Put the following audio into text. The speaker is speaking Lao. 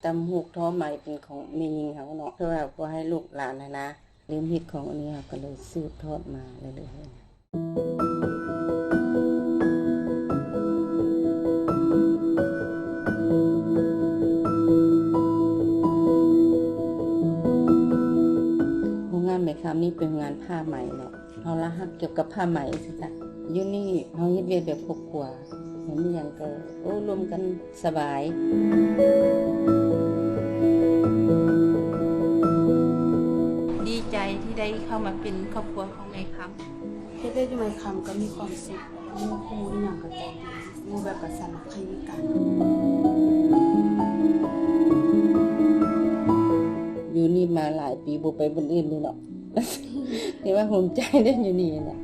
ຕ່າງຫູກທໍໄໝເປັນຂອງແມ່ຍິງເຮົາເນາະ ເພື່ອວ່າບໍ່ໃຫ້ລູກຫຼານຫັ້ນນະລືມເຮັດຂອງອັນນີ້ ເຮົາກໍເລີຍສືບທອດມາເລື້ອຍໆ. ໂຮງງານໄໝຄ້ຳນີ້ເປັນໂຮງງານຜ້າໄໝເນາະ ເຮົາລະຮັກກ່ຽວກັບຜ້າໄໝຊີ້ຊະ. ຢູ່ນີ້ເຮົາເຮັດວຽກແບບຄອບຄົວ ເຫັນອີ່ຫຍັງກໍໂອ້ລົມກັນສະບາຍ. ດີໃຈທີ່ໄດ້ເຂົ້າມາເປັນຄອບຄົວຂອງໄໝຄ້ຳ. ເຮັດວຽກຢູ່ໄໝຄ້ຳກໍມີຄວາມສຸກ ໝູ່ຄູ່ອີ່ຫຍັງກໍໃຈດີ ຢູ່ແບບກໍສາມັກຄີກັນ. ຢູ່ນີ້ມາຫຼາຍປີ ບໍ່ໄປບ່ອນອື່ນເລີຍເນາະ ຖືວ່າພູມໃຈເດ້ ຢູ່ນີ້ນະ.